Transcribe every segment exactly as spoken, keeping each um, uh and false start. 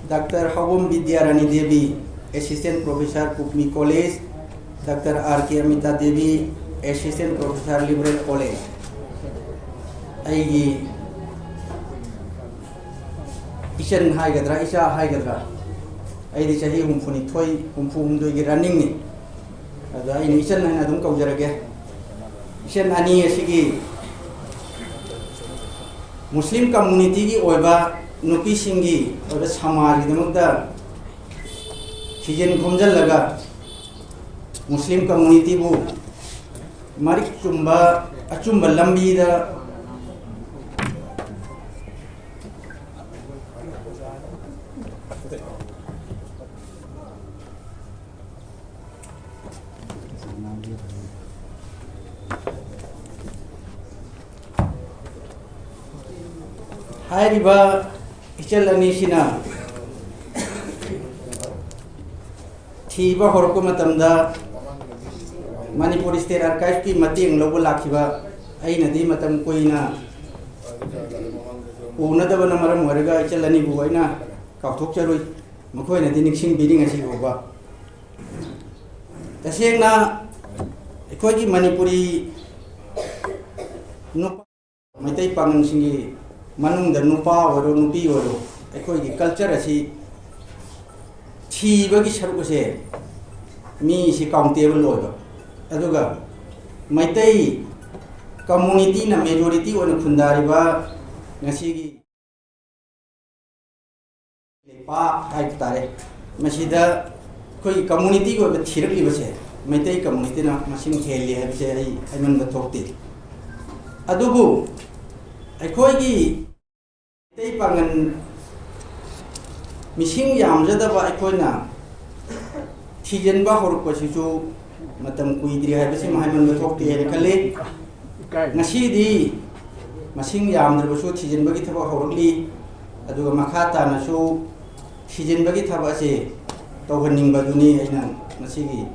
Doctor Hawom Vidyarani Devi, Assistant Professor, Pugmi College, Doctor R K Amita Devi, Assistant Professor, Liberal College. ꯑꯩꯒꯤ ꯏꯆꯟ ꯍꯥꯏꯒꯗ꯭ꯔꯥ, ꯏꯆꯥ ꯍꯥꯏꯒꯗ꯭ꯔꯥ, ꯑꯩꯗꯤ ꯆꯍꯤ ꯍꯨꯝꯐꯨꯅꯤꯊꯣꯏ, ꯍꯨꯝꯐꯨꯍꯨꯝꯗꯣꯏꯒꯤ runningꯅꯤ꯫ ꯑꯗꯣ ꯑꯩꯅ ꯏꯆꯟ ꯍꯥꯏꯅ ꯑꯗꯨꯝ ꯀꯧꯖꯔꯒꯦ꯫ ꯏꯆꯟ ꯑꯅꯤ ꯑꯁꯤꯒꯤ Muslim communityꯒꯤ ꯑꯣꯏꯕ, ꯅꯨꯄꯤꯁꯤꯡꯒꯤ ꯑꯣꯏꯕ, ꯁꯃꯥꯖꯒꯤꯗꯃꯛꯇ ꯊꯤꯖꯤꯟ ꯈꯣꯝꯖꯤꯜꯂꯒ Muslim communityꯕꯨ ꯃꯔꯤꯛ ꯆꯨꯝꯕ, ꯑꯆꯨꯝꯕ ꯂꯝꯕꯤꯗ ꯍꯥꯏꯔꯤꯕ ꯏꯆꯜ ꯑꯅꯤꯁꯤꯅ ꯊꯤꯕ ꯍꯧꯔꯛꯄ ꯃꯇꯝꯗ Manipur State Archiveꯀꯤ ꯃꯇꯦꯡ ꯂꯧꯕ ꯂꯥꯛꯈꯤꯕ ꯑꯩꯅꯗꯤ ꯃꯇꯝ ꯀꯨꯏꯅ ꯎꯅꯗꯕꯅ ꯃꯔꯝ ꯑꯣꯏꯔꯒ ꯏꯆꯜ ꯑꯅꯤꯕꯨ ꯑꯩꯅ ꯀꯥꯎꯊꯣꯛꯆꯔꯨꯏ꯫ ꯃꯈꯣꯏꯅꯗꯤ ꯅꯤꯡꯁꯤꯡꯕꯤꯔꯤ ꯉꯁꯤ ꯐꯥꯎꯕ꯫ ꯇꯁꯦꯡꯅ ꯑꯩꯈꯣꯏꯒꯤ ꯃꯅꯤꯄꯨꯔꯤ ꯅꯨꯄꯥ, ꯃꯩꯇꯩ ꯄꯥꯉꯜꯁꯤꯡꯒꯤ ꯃꯅꯨꯡꯗ ꯅꯨꯄꯥ ꯑꯣꯏꯔꯣ, ꯅꯨꯄꯤ ꯑꯣꯏꯔꯣ, ꯑꯩꯈꯣꯏꯒꯤ culture ꯑꯁꯤ ꯊꯤꯕꯒꯤ ꯁꯔꯨꯛ ꯑꯁꯦ ꯃꯤꯁꯤ countable ꯑꯣꯏꯕ, ꯑꯗꯨꯒ ꯃꯩꯇꯩ communityꯅ majority ꯑꯣꯏꯅ ꯈꯨꯟꯗꯥꯔꯤꯕ ꯉꯁꯤꯒꯤ ꯂꯩꯄꯥꯛ ꯍꯥꯏꯕ ꯇꯥꯔꯦ, ꯃꯁꯤꯗ ꯑꯩꯈꯣꯏꯒꯤ communityꯒꯤ ꯑꯣꯏꯕ ꯊꯤꯔꯛꯂꯤꯕꯁꯦ, ꯃꯩꯇꯩ communityꯅ ꯃꯁꯤꯡ ꯍꯦꯜꯂꯤ ꯍꯥꯏꯕꯁꯦ ꯑꯩ ꯍꯥꯏꯃꯟꯕ ꯊꯣꯛꯇꯦ꯫ ꯑꯗꯨꯕꯨ ꯑꯩꯈꯣꯏꯒꯤ ꯃꯩꯇꯩ ꯄꯥꯉꯜ ꯃꯤꯁꯤꯡ ꯌꯥꯝꯖꯗꯕ ꯑꯩꯈꯣꯏꯅ ꯊꯤꯖꯤꯟꯕ ꯍꯧꯔꯛꯄꯁꯤꯁꯨ ꯃꯇꯝ ꯀꯨꯏꯗ꯭ꯔꯤ ꯍꯥꯏꯕꯁꯤꯃ ꯍꯥꯏꯃꯟꯕ ꯊꯣꯛꯇꯦ ꯍꯥꯏꯅ ꯈꯜꯂꯤ꯫ ꯉꯁꯤꯗꯤ ꯃꯁꯤꯡ ꯌꯥꯝꯗ꯭ꯔꯕꯁꯨ ꯊꯤꯖꯤꯟꯕꯒꯤ ꯊꯕꯛ ꯍꯧꯔꯛꯂꯤ, ꯑꯗꯨꯒ ꯃꯈꯥ ꯇꯥꯅꯁꯨ ꯊꯤꯖꯤꯟꯕꯒꯤ ꯊꯕꯛ ꯑꯁꯤ ꯇꯧꯍꯟꯅꯤꯡꯕꯗꯨꯅꯤ ꯑꯩꯅ ꯉꯁꯤꯒꯤ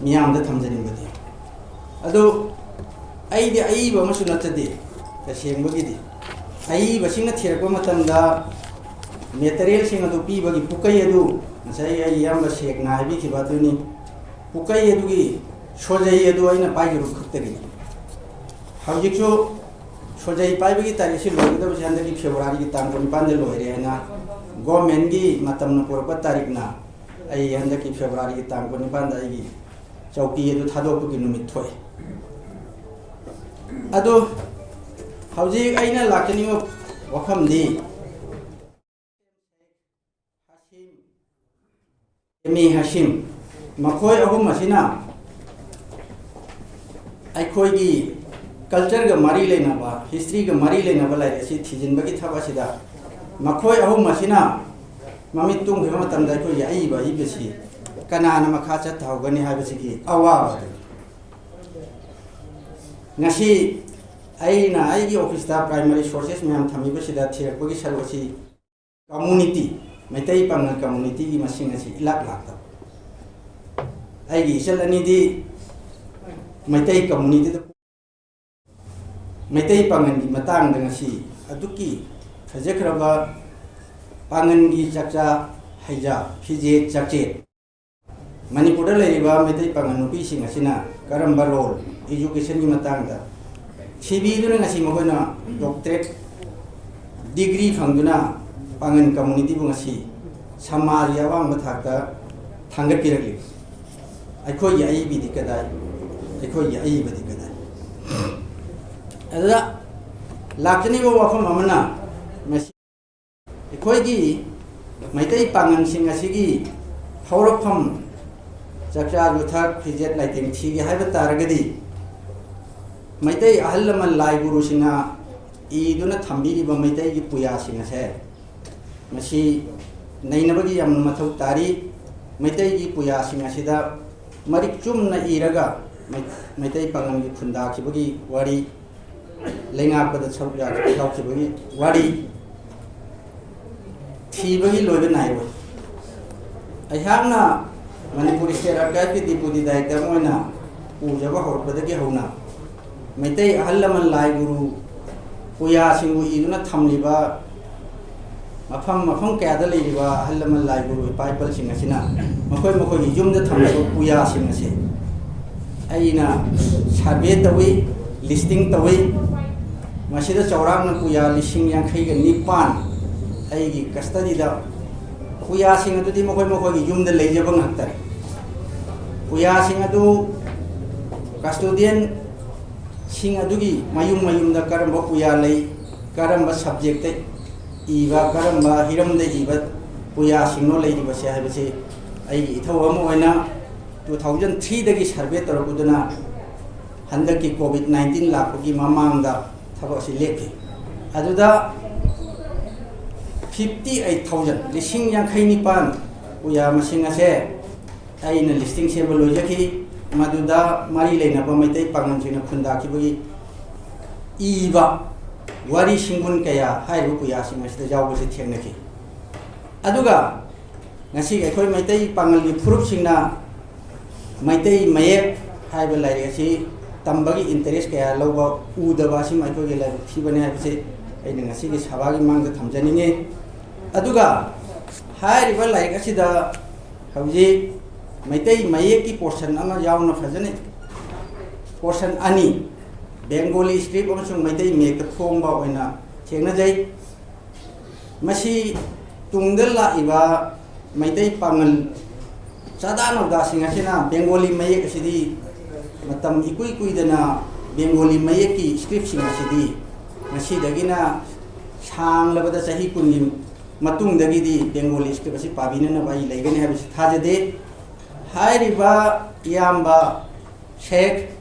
ꯃꯤꯌꯥꯝꯗ ꯊꯝꯖꯅꯤꯡꯕꯗꯤ꯫ ꯑꯗꯨ ꯑꯩꯗꯤ ꯑꯏꯕ ꯑꯃꯁꯨ ꯅꯠꯆꯗꯦ, ꯇꯁꯦꯡꯕꯒꯤꯗꯤ꯫ ꯑꯏꯕꯁꯤꯡꯅ ꯊꯤꯔꯛꯄ ꯃꯇꯝꯗ ꯃꯦꯇꯔꯤꯌꯦꯜꯁꯤꯡ ꯑꯗꯨ ꯄꯤꯕꯒꯤ ꯄꯨꯀꯩ ꯑꯗꯨ ꯉꯁꯥꯏ ꯑꯩ ꯏꯌꯥꯝꯕ ꯁꯦꯛꯅ ꯍꯥꯏꯕꯤꯈꯤꯕ ꯑꯗꯨꯅꯤ꯫ ꯄꯨꯀꯩ ꯑꯗꯨꯒꯤ ꯁꯣꯖꯩ ꯑꯗꯨ ꯑꯩꯅ ꯄꯥꯏꯈꯤꯕ ꯈꯛꯇꯒꯤꯅꯤ꯫ ꯍꯧꯖꯤꯛꯁꯨ ꯁꯣꯖꯩ ꯄꯥꯏꯕꯒꯤ ꯇꯥꯔꯤꯛꯁꯤ ꯂꯣꯏꯒꯗꯕꯁꯤ ꯍꯟꯗꯛꯀꯤ ꯐꯦꯕ꯭ꯔꯨꯋꯥꯔꯤꯒꯤ ꯇꯥꯡ ꯀꯨꯟꯅꯤꯄꯥꯟꯗ ꯂꯣꯏꯔꯦ ꯍꯥꯏꯅ ꯒꯣꯔꯃꯦꯟꯒꯤ ꯃꯇꯝꯅ ꯄꯨꯔꯛꯄ ꯇꯥꯔꯤꯛꯅ ꯑꯩ ꯍꯟꯗꯛꯀꯤ ꯐꯦꯕ꯭ꯔꯨꯋꯥꯔꯤꯒꯤ ꯇꯥꯡ ꯀꯨꯟꯅꯤꯄꯥꯟꯗ ꯑꯩꯒꯤ ꯆꯧꯀꯤ ꯑꯗꯨ ꯊꯥꯗꯣꯛꯄꯒꯤ ꯅꯨꯃꯤꯠ ꯊꯣꯛꯑꯦ꯫ ꯑꯗꯣ ꯍꯧꯖꯤꯛ ꯑꯩꯅ ꯂꯥꯛꯆꯅꯤꯡꯕ ꯋꯥꯐꯝꯗꯤ ꯍꯥꯁꯤꯝ, ꯑꯦꯝ ꯑꯦ ꯍꯥꯁꯤꯝ, ꯃꯈꯣꯏ ꯑꯍꯨꯝ ꯑꯁꯤꯅ ꯑꯩꯈꯣꯏꯒꯤ ꯀꯜꯆꯔꯒ ꯃꯔꯤ ꯂꯩꯅꯕ, ꯍꯤꯁꯇ꯭ꯔꯤꯒ ꯃꯔꯤ ꯂꯩꯅꯕ ꯂꯥꯏꯔꯤꯛ ꯑꯁꯤ ꯊꯤꯖꯤꯟꯕꯒꯤ ꯊꯕꯛ ꯑꯁꯤꯗ ꯃꯈꯣꯏ ꯑꯍꯨꯝ ꯑꯁꯤꯅ ꯃꯃꯤꯠ ꯇꯨꯝꯈꯤꯕ ꯃꯇꯝꯗ ꯑꯩꯈꯣꯏꯒꯤ ꯑꯏꯕ ꯑꯏꯕꯁꯤ ꯀꯅꯥꯅ ꯃꯈꯥ ꯆꯠꯊꯍꯧꯒꯅꯤ ꯍꯥꯏꯕꯁꯤꯒꯤ ꯑꯋꯥꯕ ꯑꯗꯨ꯫ ꯉꯁꯤ ꯑꯩꯅ ꯑꯩꯒꯤ ꯑꯣꯐꯤꯁꯇ ꯄ꯭ꯔꯥꯏꯃꯔꯤ ꯁꯣꯔꯁꯦꯁ ꯃꯌꯥꯝ ꯊꯝꯃꯤꯕꯁꯤꯗ ꯊꯤꯔꯛꯄꯒꯤ ꯁꯔꯨꯛ ꯑꯁꯤ ꯀꯝꯃꯨꯅꯤꯇꯤ, ꯃꯩꯇꯩ ꯄꯥꯉꯜ ꯀꯝꯃꯨꯅꯤꯇꯤꯒꯤ ꯃꯁꯤꯡ ꯑꯁꯤ ꯏꯂꯥꯛ ꯂꯥꯛꯇꯕ꯫ ꯑꯩꯒꯤ ꯏꯆꯜ ꯑꯅꯤꯗꯤ ꯃꯩꯇꯩ ꯀꯝꯃꯨꯅꯤꯇꯤꯗ, ꯃꯩꯇꯩ ꯄꯥꯉꯜꯒꯤ ꯃꯇꯥꯡꯗ ꯉꯁꯤ ꯑꯗꯨꯛꯀꯤ ꯐꯖꯈ꯭ꯔꯕ ꯄꯥꯉꯜꯒꯤ ꯆꯥꯛꯆꯥ ꯍꯩꯖꯥ, ꯐꯤꯖꯦꯠ ꯆꯥꯛꯆꯦꯠ, ꯃꯅꯤꯄꯨꯔꯗ ꯂꯩꯔꯤꯕ ꯃꯩꯇꯩ ꯄꯥꯉꯜ ꯅꯨꯄꯤꯁꯤꯡ ꯑꯁꯤꯅ ꯀꯔꯝꯕ ꯔꯣꯜ, ꯏꯖꯨꯀꯦꯁꯟꯒꯤ ꯃꯇꯥꯡꯗ ꯊꯤꯕꯤꯗꯨꯅ ꯉꯁꯤ ꯃꯈꯣꯏꯅ ꯗꯣꯛꯇꯔꯦꯠ ꯗꯤꯒ꯭ꯔꯤ ꯐꯪꯗꯨꯅ ꯄꯥꯉꯜ ꯀꯝꯃꯨꯅꯤꯇꯤꯕꯨ ꯉꯁꯤ ꯁꯃꯥꯖꯒꯤ ꯑꯋꯥꯡꯕ ꯊꯥꯛꯇ ꯊꯥꯡꯒꯠꯄꯤꯔꯛꯂꯤ꯫ ꯑꯩꯈꯣꯏꯒꯤ ꯑꯏꯕꯤꯗꯤ ꯀꯗꯥꯏ? ꯑꯩꯈꯣꯏꯒꯤ ꯑꯏꯕꯗꯤ ꯀꯗꯥꯏ? ꯑꯗꯨꯗ ꯂꯥꯛꯆꯅꯤꯡꯕ ꯋꯥꯐꯝ ꯑꯃꯅ, ꯃꯁꯤ ꯑꯩꯈꯣꯏꯒꯤ ꯃꯩꯇꯩ ꯄꯥꯉꯜꯁꯤꯡ ꯑꯁꯤꯒꯤ ꯍꯧꯔꯛꯐꯝ, ꯆꯥꯛꯆꯥ ꯌꯨꯊꯛ, ꯐꯤꯖꯦꯠ ꯂꯩꯇꯦꯡ ꯊꯤꯒꯦ ꯍꯥꯏꯕ ꯇꯥꯔꯒꯗꯤ, ꯃꯩꯇꯩ ꯑꯍꯜ ꯂꯃꯟ ꯂꯥꯏ ꯒꯨꯔꯨꯁꯤꯡꯅ ꯏꯗꯨꯅ ꯊꯝꯕꯤꯔꯤꯕ ꯃꯩꯇꯩꯒꯤ ꯄꯨꯌꯥꯁꯤꯡ ꯑꯁꯦ, ꯃꯁꯤ ꯅꯩꯅꯕꯒꯤ ꯌꯥꯝꯅ ꯃꯊꯧ ꯇꯥꯔꯤ꯫ ꯃꯩꯇꯩꯒꯤ ꯄꯨꯌꯥꯁꯤꯡ ꯑꯁꯤꯗ ꯃꯔꯤꯛ ꯆꯨꯝꯅ ꯏꯔꯒ ꯃꯩ-, ꯃꯩꯇꯩ ꯄꯥꯉꯜꯒꯤ ꯈꯨꯟꯗꯥꯈꯤꯕꯒꯤ ꯋꯥꯔꯤ, ꯂꯩꯉꯥꯛꯄꯗ ꯁꯔꯨꯛ ꯌꯥ-, ꯌꯥꯎꯈꯤꯕꯒꯤ ꯋꯥꯔꯤ ꯊꯤꯕꯒꯤ ꯂꯣꯏꯕ ꯅꯥꯏꯔꯣꯏ꯫ ꯑꯩꯍꯥꯛꯅ ꯃꯅꯤꯄꯨꯔ ꯁ꯭ꯇꯦꯠ ꯑꯥꯔꯀꯥꯏꯚꯀꯤ ꯗꯤꯄꯨꯇꯤ ꯗꯥꯏꯔꯦꯛꯇꯔ ꯑꯃ ꯑꯣꯏꯅ ꯎꯖꯕ ꯍꯧꯔꯛꯄꯗꯒꯤ ꯍꯧꯅ ꯃꯩꯇꯩ ꯑꯍꯜ ꯂꯃꯟ ꯂꯥꯏ ꯒꯨꯔꯨ ꯄꯨꯌꯥꯁꯤꯡꯕꯨ ꯏꯗꯨꯅ ꯊꯝꯂꯤꯕ ꯃꯐꯝ ꯃꯐꯝ ꯀꯌꯥꯗ ꯂꯩꯔꯤꯕ ꯑꯍꯜ ꯂꯃꯟ ꯂꯥꯏ ꯒꯨꯔꯨ ꯏꯄꯥ ꯏꯄꯜꯁꯤꯡ ꯑꯁꯤꯅ ꯃꯈꯣꯏ ꯃꯈꯣꯏꯒꯤ ꯌꯨꯝꯗ ꯊꯝꯂꯤꯕ ꯄꯨꯌꯥꯁꯤꯡ ꯑꯁꯤ ꯑꯩꯅ ꯁꯔꯚꯦ ꯇꯧꯏ, ꯂꯤꯁꯇꯤꯡ ꯇꯧꯏ꯫ ꯃꯁꯤꯗ ꯆꯥꯎꯔꯥꯛꯅ ꯄꯨꯌꯥ ꯂꯤꯁꯤꯡ ꯌꯥꯡꯈꯩꯒ ꯅꯤꯄꯥꯟ ꯑꯩꯒꯤ ꯀꯁꯇꯗꯤꯗ, ꯄꯨꯌꯥꯁꯤꯡ ꯑꯗꯨꯗꯤ ꯃꯈꯣꯏ ꯃꯈꯣꯏꯒꯤ ꯌꯨꯝꯗ ꯂꯩꯖꯕ ꯉꯥꯛꯇꯅꯤ꯫ ꯄꯨꯌꯥꯁꯤꯡ ꯑꯗꯨ ꯀꯁꯇꯣꯗꯤꯌꯟꯁꯤꯡ ꯑꯗꯨꯒꯤ ꯃꯌꯨꯝ ꯃꯌꯨꯝꯗ ꯀꯔꯝꯕ ꯄꯨꯌꯥ ꯂꯩ, ꯀꯔꯝꯕ ꯁꯕꯖꯦꯛꯇ ꯏꯕ, ꯀꯔꯝꯕ ꯍꯤꯔꯝꯗ ꯏꯕ ꯄꯨꯌꯥꯁꯤꯡꯅꯣ ꯂꯩꯔꯤꯕꯁꯦ ꯍꯥꯏꯕꯁꯤ ꯑꯩꯒꯤ ꯏꯊꯧ ꯑꯃ ꯑꯣꯏꯅ two thousand three ꯗꯒꯤ ꯁꯔꯚꯦ ꯇꯧꯔꯛꯄꯗꯨꯅ ꯍꯟꯗꯛꯀꯤ ꯀꯣꯚꯤꯗ ꯅꯥꯏꯟꯇꯤꯟ ꯂꯥꯛꯄꯒꯤ ꯃꯃꯥꯡꯗ ꯊꯕꯛ ꯑꯁꯤ ꯂꯦꯞꯈꯤ꯫ ꯑꯗꯨꯗ fifty eight thousand, ꯂꯤꯁꯤꯡ ꯌꯥꯡꯈꯩ ꯅꯤꯄꯥꯟ ꯄꯨꯌꯥ ꯃꯁꯤꯡ ꯑꯁꯦ ꯑꯩꯅ ꯂꯤꯁꯇꯤꯡ ꯁꯦꯝꯕ ꯂꯣꯏꯖꯈꯤ꯫ ꯃꯗꯨꯗ ꯃꯔꯤ ꯂꯩꯅꯕ ꯃꯩꯇꯩ ꯄꯥꯉꯜꯁꯤꯡꯅ ꯈꯨꯟꯗꯥꯈꯤꯕꯒꯤ ꯏꯕ ꯋꯥꯔꯤ ꯁꯤꯡꯒꯨꯟ ꯀꯌꯥ ꯍꯥꯏꯔꯤꯕ ꯄꯨꯌꯥꯁꯤꯡ ꯑꯁꯤꯗ ꯌꯥꯎꯕꯁꯤ ꯊꯦꯡꯅꯈꯤ꯫ ꯑꯗꯨꯒ ꯉꯁꯤꯒꯤ ꯑꯩꯈꯣꯏ ꯃꯩꯇꯩ ꯄꯥꯉꯜꯒꯤ ꯐꯨꯔꯨꯞꯁꯤꯡꯅ ꯃꯩꯇꯩ ꯃꯌꯦꯛ ꯍꯥꯏꯕ ꯂꯥꯏꯔꯤꯛ ꯑꯁꯤ ꯇꯝꯕꯒꯤ ꯏꯟꯇꯔꯦꯁ ꯀꯌꯥ ꯂꯧꯕ ꯎꯗꯕ ꯑꯁꯤꯃ ꯑꯩꯈꯣꯏꯒꯤ ꯂꯥꯏꯕꯛ ꯊꯤꯕꯅꯤ ꯍꯥꯏꯕꯁꯤ ꯑꯩꯅ ꯉꯁꯤꯒꯤ ꯁꯚꯥꯒꯤ ꯃꯥꯡꯗ ꯊꯝꯖꯅꯤꯡꯉꯤ꯫ ꯑꯗꯨꯒ ꯍꯥꯏꯔꯤꯕ ꯂꯥꯏꯔꯤꯛ ꯑꯁꯤꯗ ꯍꯧꯖꯤꯛ ꯃꯩꯇꯩ ꯃꯌꯦꯛꯀꯤ ꯄꯣꯔꯁꯟ ꯑꯃ ꯌꯥꯎꯅ ꯐꯖꯅ ꯄꯣꯔꯁꯟ ꯑꯅꯤ, ꯕꯦꯡꯒꯣꯂꯤ ꯁ꯭ꯀ꯭ꯔꯤꯞ ꯑꯃꯁꯨꯡ ꯃꯩꯇꯩ ꯃꯌꯦꯛꯇ ꯐꯣꯡꯕ ꯑꯣꯏꯅ ꯊꯦꯡꯅꯖꯩ꯫ ꯃꯁꯤ ꯇꯨꯡꯗ ꯂꯥꯛꯏꯕ ꯃꯩꯇꯩ ꯄꯥꯉꯜ ꯆꯥꯗꯥ ꯅꯧꯗꯥꯁꯤꯡ ꯑꯁꯤꯅ ꯕꯦꯡꯒꯣꯂꯤ ꯃꯌꯦꯛ ꯑꯁꯤꯗꯤ ꯃꯇꯝ ꯏꯀꯨꯏ ꯀꯨꯏꯗꯅ ꯕꯦꯡꯒꯣꯂꯤ ꯃꯌꯦꯛꯀꯤ ꯁ꯭ꯀ꯭ꯔꯤꯞꯁꯤꯡ ꯑꯁꯤꯗꯤ ꯉꯁꯤꯗꯒꯤꯅ ꯁꯥꯡꯂꯕꯗ ꯆꯍꯤ ꯀꯨꯟꯒꯤ ꯃꯇꯨꯡꯗꯒꯤꯗꯤ ꯕꯦꯡꯒꯣꯂꯤ ꯁ꯭ꯀ꯭ꯔꯤꯞ ꯑꯁꯤ ꯄꯥꯕꯤꯅꯅꯕ ꯑꯩ ꯂꯩꯒꯅꯤ ꯍꯥꯏꯕꯁꯤ ꯊꯥꯖꯗꯦ꯫ ꯍꯥꯏꯔꯤꯕ ꯏꯌꯥꯝꯕ ꯁꯦꯈ,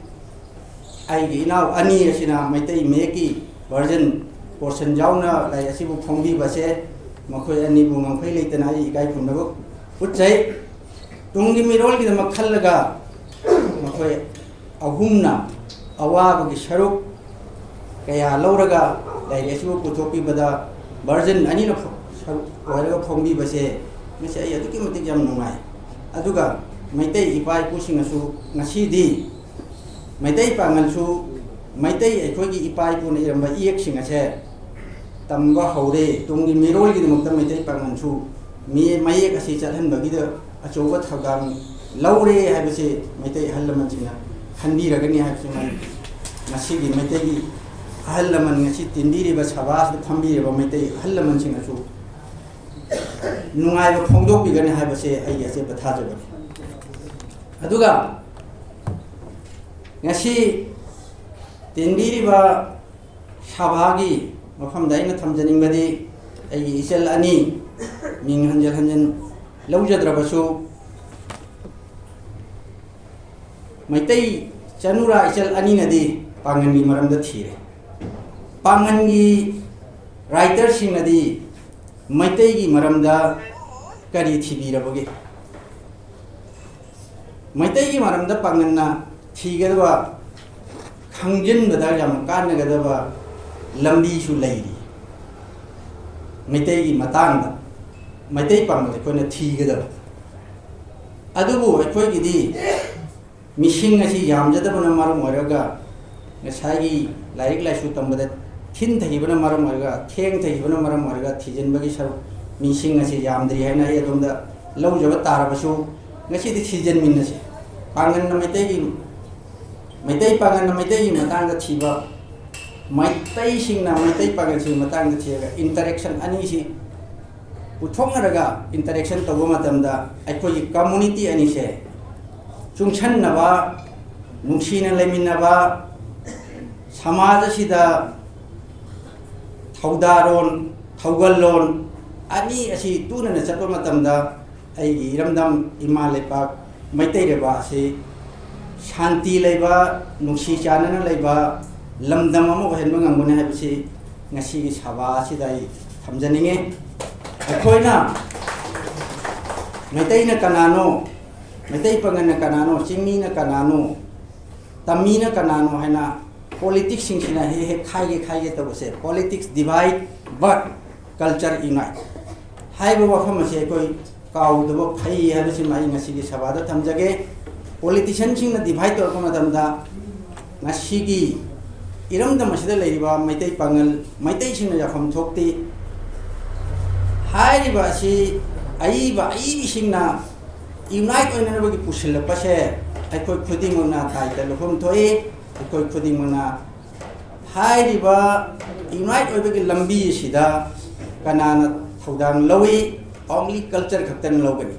ꯑꯩꯒꯤ ꯏꯅꯥꯎ ꯑꯅꯤ ꯑꯁꯤꯅ ꯃꯩꯇꯩ ꯃꯌꯦꯛꯀꯤ ꯚꯔꯖꯟ ꯄꯣꯔꯁꯟ ꯌꯥꯎꯅ ꯂꯥꯏꯔꯤꯛ ꯑꯁꯤꯕꯨ ꯐꯣꯡꯕꯤꯕꯁꯦ ꯃꯈꯣꯏ ꯑꯅꯤꯕꯨ ꯉꯝꯈꯩ ꯂꯩꯇꯅ ꯑꯩ ꯏꯀꯥꯏ ꯈꯨꯝꯅꯕ ꯎꯠꯆꯩ꯫ ꯇꯨꯡꯒꯤ ꯃꯤꯔꯣꯜꯒꯤꯗꯃꯛ ꯈꯜꯂꯒ ꯃꯈꯣꯏ ꯑꯍꯨꯝꯅ ꯑꯋꯥꯕꯒꯤ ꯁꯔꯨꯛ ꯀꯌꯥ ꯂꯧꯔꯒ ꯂꯥꯏꯔꯤꯛ ꯑꯁꯤꯕꯨ ꯄꯨꯊꯣꯛꯄꯤꯕꯗ ꯚꯔꯖꯟ ꯑꯅꯤꯅ ꯐ-, ꯁꯔꯨꯛ ꯑꯣꯏꯔꯒ ꯐꯣꯡꯕꯤꯕꯁꯦ ꯉꯁꯤ ꯑꯩ ꯑꯗꯨꯛꯀꯤ ꯃꯇꯤꯛ ꯌꯥꯝ ꯅꯨꯡꯉꯥꯏ꯫ ꯑꯗꯨꯒ ꯃꯩꯇꯩ ꯏꯄꯥ ꯏꯄꯨꯁꯤꯡꯅꯁꯨ ꯉꯁꯤꯗꯤ ꯃꯩꯇꯩ ꯄꯥꯉꯜꯁꯨ ꯃꯩꯇꯩ ꯑꯩꯈꯣꯏꯒꯤ ꯏꯄꯥ ꯏꯄꯨꯅ ꯏꯔꯝꯕ ꯏꯌꯦꯛꯁꯤꯡ ꯑꯁꯦ ꯇꯝꯕ ꯍꯧꯔꯦ, ꯇꯨꯡꯒꯤ ꯃꯤꯔꯣꯜꯒꯤꯗꯃꯛꯇ ꯃꯩꯇꯩ ꯄꯥꯉꯜꯁꯨ ꯃꯤ-, ꯃꯌꯦꯛ ꯑꯁꯤ ꯆꯠꯍꯟꯕꯒꯤꯗ ꯑꯆꯧꯕ ꯊꯧꯗꯥꯡ ꯂꯧꯔꯦ ꯍꯥꯏꯕꯁꯦ ꯃꯩꯇꯩ ꯑꯍꯜ ꯂꯃꯟꯁꯤꯡꯅ ꯈꯟꯕꯤꯔꯒꯅꯤ ꯍꯥꯏꯕꯁꯤꯃ ꯉꯁꯤꯒꯤ ꯃꯩꯇꯩꯒꯤ ꯑꯍꯜ ꯂꯃꯟ, ꯉꯁꯤ ꯇꯤꯟꯕꯤꯔꯤꯕ ꯁꯚꯥꯁꯤꯗ ꯐꯝꯕꯤꯔꯤꯕ ꯃꯩꯇꯩ ꯑꯍꯜ ꯂꯃꯟꯁꯤꯡꯅꯁꯨ ꯅꯨꯡꯉꯥꯏꯕ ꯐꯣꯡꯗꯣꯛꯄꯤꯒꯅꯤ ꯍꯥꯏꯕꯁꯦ ꯑꯩꯒꯤ ꯑꯆꯦꯠꯄ ꯊꯥꯖꯕꯅꯤ꯫ ꯑꯗꯨꯒ ꯉꯁꯤ ꯇꯤꯟꯕꯤꯔꯤꯕ ꯁꯚꯥꯒꯤ ꯃꯐꯝꯗ ꯑꯩꯅ ꯊꯝꯖꯅꯤꯡꯕꯗꯤ, ꯑꯩꯒꯤ ꯏꯆꯜ ꯑꯅꯤ, ꯃꯤꯡ ꯍꯟꯖꯤꯟ ꯍꯟꯖꯤꯟ ꯂꯧꯖꯗ꯭ꯔꯕꯁꯨ, ꯃꯩꯇꯩ ꯆꯅꯨꯔꯥ ꯏꯆꯜ ꯑꯅꯤꯅꯗꯤ ꯄꯥꯡꯒꯟꯒꯤ ꯃꯔꯝꯗ ꯊꯤꯔꯦ꯫ ꯄꯥꯡꯒꯟꯒꯤ ꯔꯥꯏꯇꯔꯁꯤꯡꯅꯗꯤ ꯃꯩꯇꯩꯒꯤ ꯃꯔꯝꯗ ꯀꯔꯤ ꯊꯤꯕꯤꯔꯕꯒꯦ? ꯃꯩꯇꯩꯒꯤ ꯃꯔꯝꯗ ꯄꯥꯡꯒꯟꯅ ꯊꯤꯒꯗꯕ, ꯈꯪꯖꯤꯟꯕꯗ ꯌꯥꯝ ꯀꯥꯟꯅꯒꯗꯕ ꯂꯝꯕꯤꯁꯨ ꯂꯩꯔꯤ꯫ ꯃꯩꯇꯩꯒꯤ ꯃꯇꯥꯡꯗ ꯃꯩꯇꯩ ꯄꯥꯡꯒꯜ ꯑꯩꯈꯣꯏꯅ ꯊꯤꯒꯗꯕ꯫ ꯑꯗꯨꯕꯨ ꯑꯩꯈꯣꯏꯒꯤꯗꯤ ꯃꯤꯁꯤꯡ ꯑꯁꯤ ꯌꯥꯝꯖꯗꯕꯅ ꯃꯔꯝ ꯑꯣꯏꯔꯒ, ꯉꯁꯥꯏꯒꯤ ꯂꯥꯏꯔꯤꯛ ꯂꯥꯏꯁꯨ ꯇꯝꯕꯗ ꯊꯤꯟꯊꯈꯤꯕꯅ ꯃꯔꯝ ꯑꯣꯏꯔꯒ, ꯊꯦꯡꯊꯈꯤꯕꯅ ꯃꯔꯝ ꯑꯣꯏꯔꯒ ꯊꯤꯖꯤꯟꯕꯒꯤ ꯁꯔꯨꯛ, ꯃꯤꯁꯤꯡ ꯑꯁꯤ ꯌꯥꯝꯗ꯭ꯔꯤ ꯍꯥꯏꯅ ꯑꯩ ꯑꯗꯣꯝꯗ ꯂꯧꯖꯕ ꯇꯥꯔꯕꯁꯨ, ꯉꯁꯤꯗꯤ ꯊꯤꯖꯤꯟꯃꯤꯟꯅꯁꯤ꯫ ꯄꯥꯡꯒꯜꯅ ꯃꯩꯇꯩꯒꯤ, ꯃꯩꯇꯩ ꯄꯥꯡꯒꯜꯅ ꯃꯩꯇꯩꯒꯤ ꯃꯇꯥꯡꯗ ꯊꯤꯕ, ꯃꯩꯇꯩꯁꯤꯡꯅ ꯃꯩꯇꯩ ꯄꯥꯡꯒꯜꯁꯤꯡꯒꯤ ꯃꯇꯥꯡꯗ ꯊꯤꯔꯒ interaction ꯑꯅꯤꯁꯤ ꯄꯨꯊꯣꯛꯅꯔꯒ interaction ꯇꯧꯕ ꯃꯇꯝꯗ ꯑꯩꯈꯣꯏꯒꯤ community ꯑꯅꯤꯁꯦ ꯆꯨꯡꯁꯟꯅꯕ, ꯅꯨꯡꯁꯤꯅ ꯂꯩꯃꯤꯟꯅꯕ, ꯁꯃꯥꯖ ꯑꯁꯤꯗ ꯊꯧꯗꯥꯔꯣꯟ, ꯊꯧꯒꯜꯂꯣꯟ ꯑꯅꯤ ꯑꯁꯤ ꯇꯨꯅꯅ ꯆꯠꯄ ꯃꯇꯝꯗ ꯑꯩꯒꯤ ꯏꯔꯝꯗꯝ ꯏꯃꯥ ꯂꯩꯄꯥꯛ ꯃꯩꯇꯩ ꯂꯩꯕꯥꯛ ꯑꯁꯤ ꯁꯥꯟꯇꯤ ꯂꯩꯕ, ꯅꯨꯡꯁꯤ ꯆꯥꯟꯅꯅ ꯂꯩꯕ ꯂꯝꯗꯝ ꯑꯃ ꯑꯣꯏꯍꯟꯕ ꯉꯝꯒꯅꯤ ꯍꯥꯏꯕꯁꯤ ꯉꯁꯤꯒꯤ ꯁꯚꯥ ꯑꯁꯤꯗ ꯑꯩ ꯊꯝꯖꯅꯤꯡꯉꯤ꯫ ꯑꯩꯈꯣꯏꯅ ꯃꯩꯇꯩꯅ ꯀꯅꯥꯅꯣ, ꯃꯩꯇꯩ ꯄꯥꯉꯜꯅ ꯀꯅꯥꯅꯣ, ꯆꯤꯡꯃꯤꯅ ꯀꯅꯥꯅꯣ, ꯇꯝꯃꯤꯅ ꯀꯅꯥꯅꯣ ꯍꯥꯏꯅ politics ꯁꯤꯡꯁꯤꯅ ꯍꯦꯛ ꯍꯦꯛ ꯈꯥꯏꯒꯦ ꯈꯥꯏꯒꯦ ꯇꯧꯕꯁꯦ, politics divide but culture unite ꯍꯥꯏꯕ ꯋꯥꯐꯝ ꯑꯁꯤ ꯑꯩꯈꯣꯏ ꯀꯥꯎꯗꯕ ꯐꯩ ꯍꯥꯏꯕꯁꯤꯃ ꯑꯩ ꯉꯁꯤꯒꯤ ꯁꯚꯥꯗ ꯊꯝꯖꯒꯦ꯫ Politician ꯁꯤꯡꯅ divide ꯇꯧꯔꯛꯄ ꯃꯇꯝꯗ ꯉꯁꯤꯒꯤ ꯏꯔꯝꯗꯝ ꯑꯁꯤꯗ ꯂꯩꯔꯤꯕ ꯃꯩꯇꯩ ꯄꯥꯉꯜ, ꯃꯩꯇꯩꯁꯤꯡꯅ ꯌꯥꯐꯝ ꯊꯣꯛꯇꯦ꯫ ꯍꯥꯏꯔꯤꯕ ꯑꯁꯤ ꯑꯏꯕ ꯑꯏꯕꯤꯁꯤꯡꯅ unite ꯑꯣꯏꯅꯅꯕꯒꯤ ꯄꯨꯁꯤꯜꯂꯛꯄꯁꯦ ꯑꯩꯈꯣꯏ ꯈꯨꯗꯤꯡꯃꯛꯅ ꯇꯥꯏꯇ ꯂꯧꯐꯝ ꯊꯣꯛꯏ꯫ ꯑꯩꯈꯣꯏ ꯈꯨꯗꯤꯡꯃꯛꯅ ꯍꯥꯏꯔꯤꯕ unite ꯑꯣꯏꯕꯒꯤ ꯂꯝꯕꯤ ꯑꯁꯤꯗ ꯀꯅꯥꯅ ꯊꯧꯗꯥꯡ ꯂꯧꯏ? Only culture ꯈꯛꯇꯅ ꯂꯧꯒꯅꯤ꯫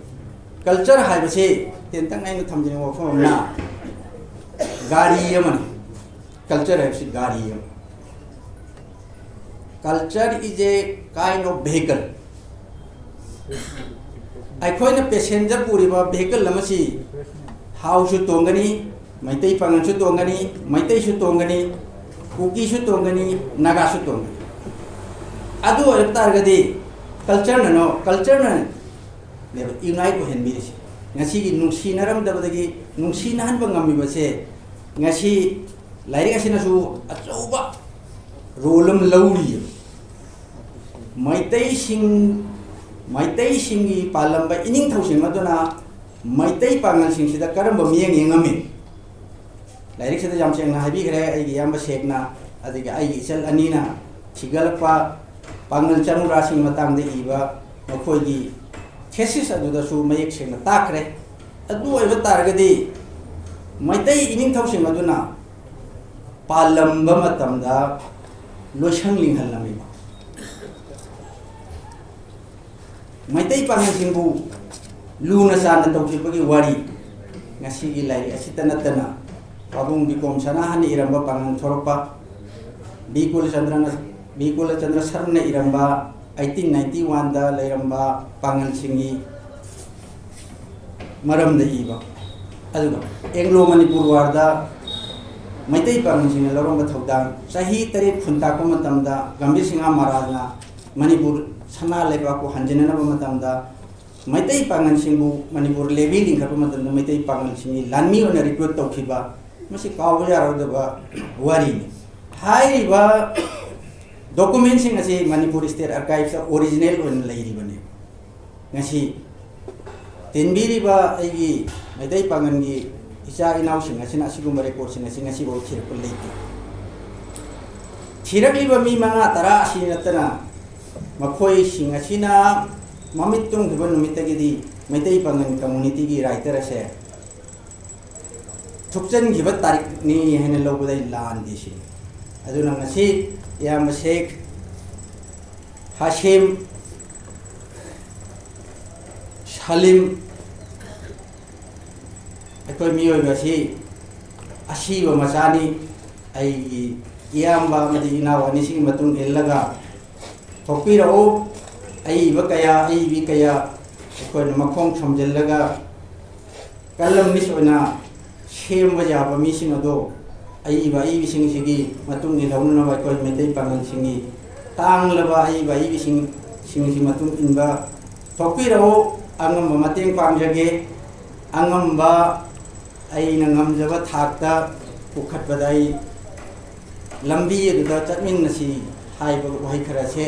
Culture ꯍꯥꯏꯕꯁꯤ ꯇꯦꯟꯇꯛꯅ ꯑꯩꯅ ꯊꯝꯖꯅꯤꯡꯕ ꯋꯥꯐꯝ ꯑꯃꯅ, ꯒꯥꯔꯤ ꯑꯃꯅꯤ꯫ Culture ꯍꯥꯏꯕꯁꯤ ꯒꯥꯔꯤ ꯑꯃ꯫ Culture is a kind of vehicle. ꯑꯩꯈꯣꯏꯅ passenger ꯄꯨꯔꯤꯕ vehicle ꯑꯃꯁꯤ ꯍꯥꯎꯁꯨ ꯇꯣꯡꯒꯅꯤ, ꯃꯩꯇꯩ ꯄꯥꯉꯜꯁꯨ ꯇꯣꯡꯒꯅꯤ, ꯃꯩꯇꯩꯁꯨ ꯇꯣꯡꯒꯅꯤ, ꯀꯨꯀꯤꯁꯨ ꯇꯣꯡꯒꯅꯤ, ꯅꯥꯒꯥꯁꯨ ꯇꯣꯡꯒꯅꯤ꯫ ꯑꯗꯨ ꯑꯣꯏꯕ ꯇꯥꯔꯒꯗꯤ culture ꯅꯅꯣ, culture ꯅ ꯅꯦꯕ unite ꯑꯣꯏꯍꯟꯕꯤꯔꯤꯁꯦ꯫ ꯉꯁꯤꯒꯤ ꯅꯨꯡꯁꯤꯅꯔꯝꯗꯕꯗꯒꯤ ꯅꯨꯡꯁꯤꯅꯍꯟꯕ ꯉꯝꯃꯤꯕꯁꯦ ꯉꯁꯤ ꯂꯥꯏꯔꯤꯛ ꯑꯁꯤꯅꯁꯨ ꯑꯆꯧꯕ role ꯑꯃ ꯂꯧꯔꯤꯌꯦꯕ꯫ ꯃꯩꯇꯩꯁꯤꯡ, ꯃꯩꯇꯩꯁꯤꯡꯒꯤ ꯄꯥꯜꯂꯝꯕ ꯏꯅꯤꯡꯊꯧꯁꯤꯡ ꯑꯗꯨꯅ ꯃꯩꯇꯩ ꯄꯥꯉꯜꯁꯤꯡꯁꯤꯗ ꯀꯔꯝꯕ ꯃꯤꯠꯌꯦꯡ ꯌꯦꯡꯉꯝꯃꯤ? ꯂꯥꯏꯔꯤꯛꯁꯤꯗ ꯌꯥꯝ ꯁꯦꯡꯅ ꯍꯥꯏꯕꯤꯈ꯭ꯔꯦ ꯑꯩꯒꯤ ꯏꯌꯥꯝꯕ ꯁꯦꯛꯅ, ꯑꯗꯒꯤ ꯑꯩꯒꯤ ꯏꯆꯜ ꯑꯅꯤꯅ ꯊꯤꯒꯠꯂꯛꯄ ꯄꯥꯉꯜ ꯆꯅꯨꯔꯥꯁꯤꯡ ꯃꯇꯥꯡꯗ ꯏꯕ ꯃꯈꯣꯏꯒꯤ thesis ꯑꯗꯨꯗꯁꯨ ꯃꯌꯦꯛ ꯁꯦꯡꯅ ꯇꯥꯛꯈ꯭ꯔꯦ꯫ ꯑꯗꯨ ꯑꯣꯏꯕ ꯇꯥꯔꯒꯗꯤ ꯃꯩꯇꯩ ꯏꯅꯤꯡꯊꯧꯁꯤꯡ ꯑꯗꯨꯅ ꯄꯥꯜꯂꯝꯕ ꯃꯇꯝꯗ ꯂꯣꯏꯁꯪ ꯂꯤꯡꯍꯜꯂꯝꯃꯤꯕ ꯃꯩꯇꯩ ꯄꯥꯉꯜꯁꯤꯡꯕꯨ ꯂꯨꯅ ꯆꯥꯟꯅ ꯇꯧꯈꯤꯕꯒꯤ ꯋꯥꯔꯤ ꯉꯁꯤꯒꯤ ꯂꯥꯏꯔꯤꯛ ꯑꯁꯤꯇ ꯅꯠꯇꯅ ꯄꯥꯕꯨꯡ ꯕꯤꯀꯣꯝ ꯁꯅꯥꯍꯟꯅ ꯏꯔꯝꯕ ꯄꯥꯉꯜ ꯊꯣꯔꯛꯄ, ꯕꯤ ꯀꯨꯂꯆꯟꯗ꯭ꯔꯅ, ꯕꯤ ꯀꯨꯂꯆꯟꯗ꯭ꯔ ꯁꯔꯃꯅ ꯏꯔꯝꯕ eighteen ninety one ꯗ ꯂꯩꯔꯝꯕ ꯄꯥꯉꯜꯁꯤꯡꯒꯤ ꯃꯔꯝꯗ ꯏꯕ, ꯑꯗꯨꯒ ꯑꯦꯡꯒ꯭ꯂꯣ ꯃꯅꯤꯄꯨꯔ ꯋꯥꯔꯗ ꯃꯩꯇꯩ ꯄꯥꯉꯜꯁꯤꯡꯅ ꯂꯧꯔꯝꯕ ꯊꯧꯗꯥꯡ, ꯆꯍꯤ ꯇꯔꯦꯠ ꯈꯨꯟꯇꯥꯛꯄ ꯃꯇꯝꯗ ꯒꯝꯚꯤꯔ ꯁꯤꯡꯍ ꯃꯍꯥꯔꯥꯖꯅ ꯃꯅꯤꯄꯨꯔ ꯁꯅꯥ ꯂꯩꯕꯥꯛꯄꯨ ꯍꯟꯖꯤꯟꯅꯅꯕ ꯃꯇꯝꯗ ꯃꯩꯇꯩ ꯄꯥꯉꯜꯁꯤꯡꯕꯨ ꯃꯅꯤꯄꯨꯔ levy ꯂꯤꯡꯈꯠꯄ ꯃꯇꯝꯗ ꯃꯩꯇꯩ ꯄꯥꯉꯜꯁꯤꯡꯒꯤ ꯂꯥꯟꯃꯤ ꯑꯣꯏꯅ recruit ꯇꯧꯈꯤꯕ, ꯃꯁꯤ ꯀꯥꯎꯕ ꯌꯥꯔꯣꯏꯗꯕ ꯋꯥꯔꯤꯅꯤ꯫ ꯍꯥꯏꯔꯤꯕ document ꯁꯤꯡ ꯑꯁꯤ ꯃꯅꯤꯄꯨꯔ State Archives ꯇ original ꯑꯣꯏꯅ ꯂꯩꯔꯤꯕꯅꯤ꯫ ꯉꯁꯤ ꯇꯤꯟꯕꯤꯔꯤꯕ ꯑꯩꯒꯤ ꯃꯩꯇꯩ ꯄꯥꯉꯜꯒꯤ ꯏꯆꯥ ꯏꯅꯥꯎꯁꯤꯡ ꯑꯁꯤꯅ ꯑꯁꯤꯒꯨꯝꯕ record ꯁꯤꯡ ꯑꯁꯤ ꯉꯁꯤꯐꯥꯎ ꯊꯤꯔꯛꯄ ꯂꯩꯇꯦ꯫ ꯁꯤꯔꯛꯂꯤꯕ ꯃꯤ ꯃꯉꯥ ꯇꯔꯥ ꯑꯁꯤ ꯅꯠꯇꯅ ꯃꯈꯣꯏꯁꯤꯡ ꯑꯁꯤꯅ ꯃꯃꯤꯠ ꯇꯨꯝꯈꯤꯕ ꯅꯨꯃꯤꯠꯇꯒꯤꯗꯤ ꯃꯩꯇꯩ ꯄꯥꯉꯜ ꯀꯝꯃꯨꯅꯤꯇꯤꯒꯤ ꯔꯥꯏꯇꯔ ꯑꯁꯦ ꯊꯨꯞꯆꯟꯈꯤꯕ ꯇꯥꯔꯤꯛꯅꯤ ꯍꯥꯏꯅ ꯂꯧꯕꯗ ꯑꯩ ꯂꯥꯟꯗꯦ ꯁꯤꯅꯤ꯫ ꯑꯗꯨꯅ ꯉꯁꯤ ꯏꯌꯥꯝꯕ ꯁꯦꯈ ꯍꯥꯁꯤꯝ ꯁꯂꯤꯝ, ꯑꯩꯈꯣꯏ ꯃꯤꯑꯣꯏꯕ ꯑꯁꯤ ꯑꯁꯤꯕ ꯃꯆꯥꯅꯤ꯫ ꯑꯩꯒꯤ ꯏꯌꯥꯝꯕ ꯑꯃꯗꯤ ꯏꯅꯥꯎ ꯑꯅꯤꯁꯤꯒꯤ ꯃꯇꯨꯡ ꯏꯜꯂꯒ ꯊꯣꯛꯄꯤꯔꯛꯎ꯫ ꯑꯏꯕ ꯀꯌꯥ, ꯑꯏꯕꯤ ꯀꯌꯥ ꯑꯩꯈꯣꯏꯅ ꯃꯈꯣꯡ ꯊꯝꯖꯤꯜꯂꯒ ꯀꯂꯝꯅꯤꯁ ꯑꯣꯏꯅ ꯁꯦꯝꯕ ꯌꯥꯕ ꯃꯤꯁꯤꯡ ꯑꯗꯣ ꯑꯏꯕ ꯑꯏꯕꯤꯁꯤꯡꯁꯤꯒꯤ ꯃꯇꯨꯡ ꯏꯜꯍꯧꯅꯅꯕ ꯑꯩꯈꯣꯏ ꯃꯩꯇꯩ ꯄꯥꯉꯜꯁꯤꯡꯒꯤ ꯇꯥꯡꯂꯕ ꯑꯏꯕ ꯑꯏꯕꯤꯁꯤꯡ, ꯁꯤꯡꯁꯤ ꯃꯇꯨꯡ ꯏꯟꯕ ꯊꯣꯛꯄꯤꯔꯛꯎ꯫ ꯑꯉꯝꯕ ꯃꯇꯦꯡ ꯄꯥꯡꯖꯒꯦ꯫ ꯑꯉꯝꯕ ꯑꯩꯅ ꯉꯝꯖꯕ ꯊꯥꯛꯇ ꯄꯨꯈꯠꯄꯗ ꯑꯩ ꯂꯝꯕꯤ ꯑꯗꯨꯗ ꯆꯠꯃꯤꯟꯅꯁꯤ ꯍꯥꯏꯕ ꯋꯥꯍꯩ ꯈꯔꯁꯦ